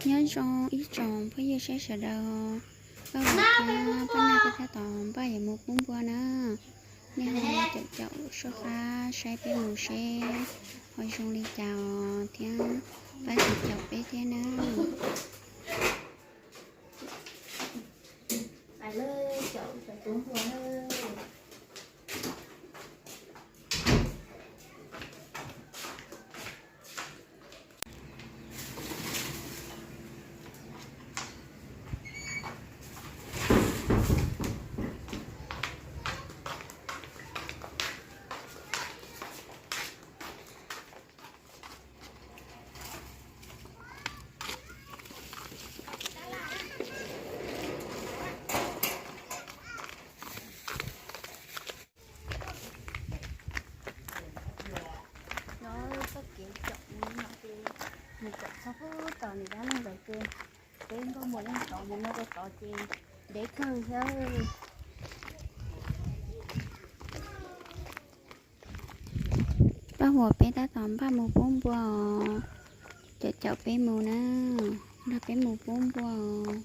Nyob zoo ib tsoom phooj ywg sawv daws, Paj Huas thiab Paj Naj peb tab tom npaj yuav mus pub npua na. Nej ho caum caum soj qab saib peb mus seb ho zoo li cas os thiab pab caum caum peb thiab na. Nyob txoj kev caum no ces mus caum txog pub tom nws dab neeg ntawd ces peb nkauj muam yeej tod mus no rau tod ces ntev kawg thiab. Paj Huas peb tab tom npaj mus pub npua os, caum caum peb mus na, nrog peb mus pub npua os.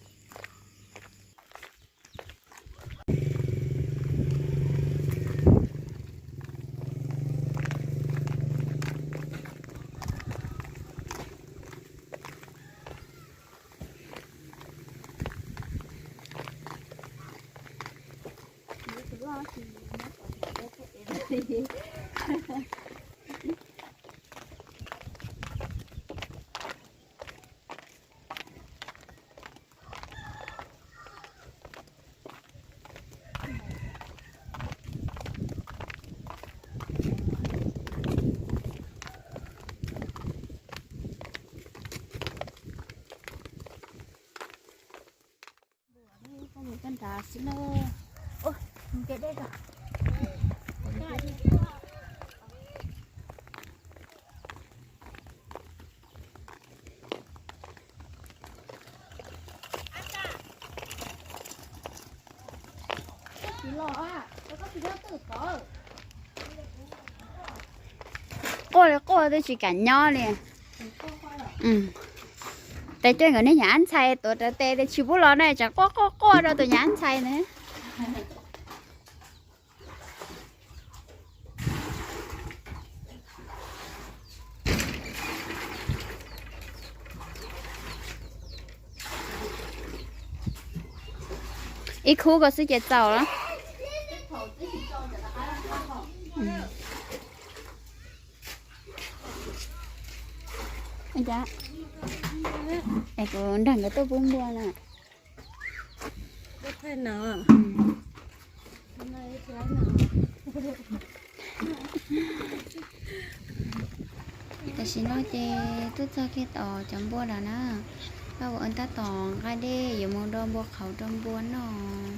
Quaj li quaj twb tsis kam nyob li. Tes coj nkawd niag nyuam ab ntxhais tuav rawv tes, tes tsis pub los na, tsam quaj quaj quaj rau tus nyuam ab ntxhais ntawd. Ib khub ko xwb ces txaus lawm. Es kuv nrog nkawd tuaj pub npua na. Tam sim no ces tuaj txog kiag tom cov npua lawm na. Paj Huas tab tom nqa dej yuav mus do npua qhauv rau npua noj.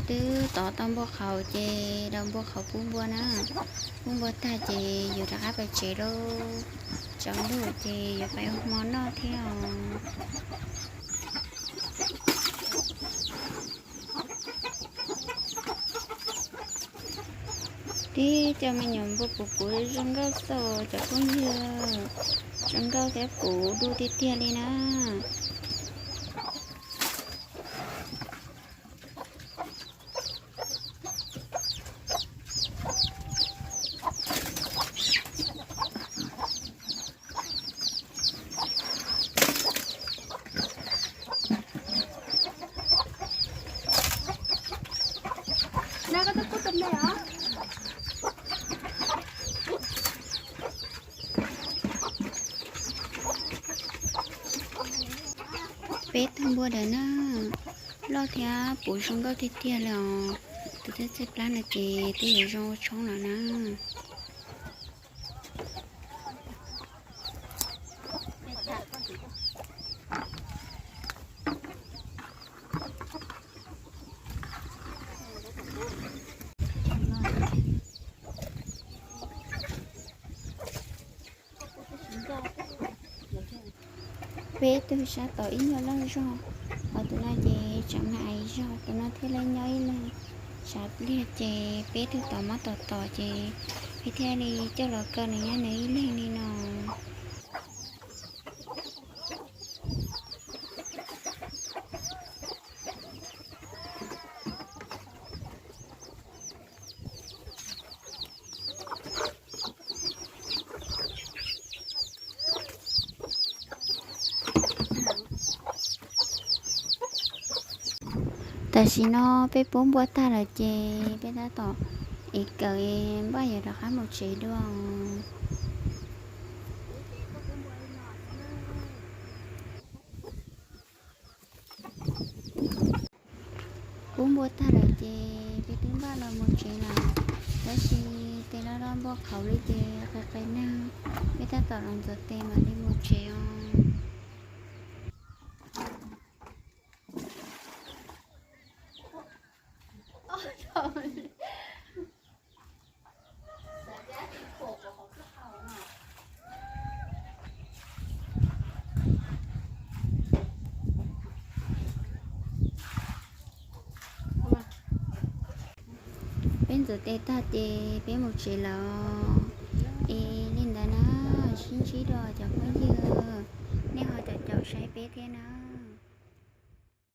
Twb tov tau npua qhauv ces daus npua qhauv pub npua na. Pub npua tag ces yuav rov qab pais tsev lauj. Tsaus ntuj ces yuav pais ua hmo noj thiab os. Tib co me nyuam npua puv puv zoo nkauj xwb cov phooj ywg, zoo nkauj thiab puv dub tiag tiag li na. Peb tug npua ntawm na, loj thiab puv zoo nkauj tiag tiag li os. Tus thawj txhij plab no ces twb yuav zoo ua tshoob lawm na. Peb tug sab tom ib nyuag loj zog, ho tus no ces tseem me ais zog, tus no thiaj li nyob ib leeg. Tshav pliag ces peb tug tom mob tom tom ces peb thiaj li coj los kaw nws nyob nws ib leeg li no. Tam sim no peb pub npua tag lawm ces peb tab tom ev kawm npaj yuav rov qab mus tsev dua. Pub npua tag lawm ces peb twb npaj los mus tsev lawm, tab sis tes loj loj npua qhauv li ces qis qis neeg, peb tab tom los ntxuav tes mam li mus tsev os. Peb ntxuav tes tag ces peb mus tsev lawm. Es li ntawd na, sib ntsib dua cov phooj ywg, nej ho caum caum saib peb thiab na.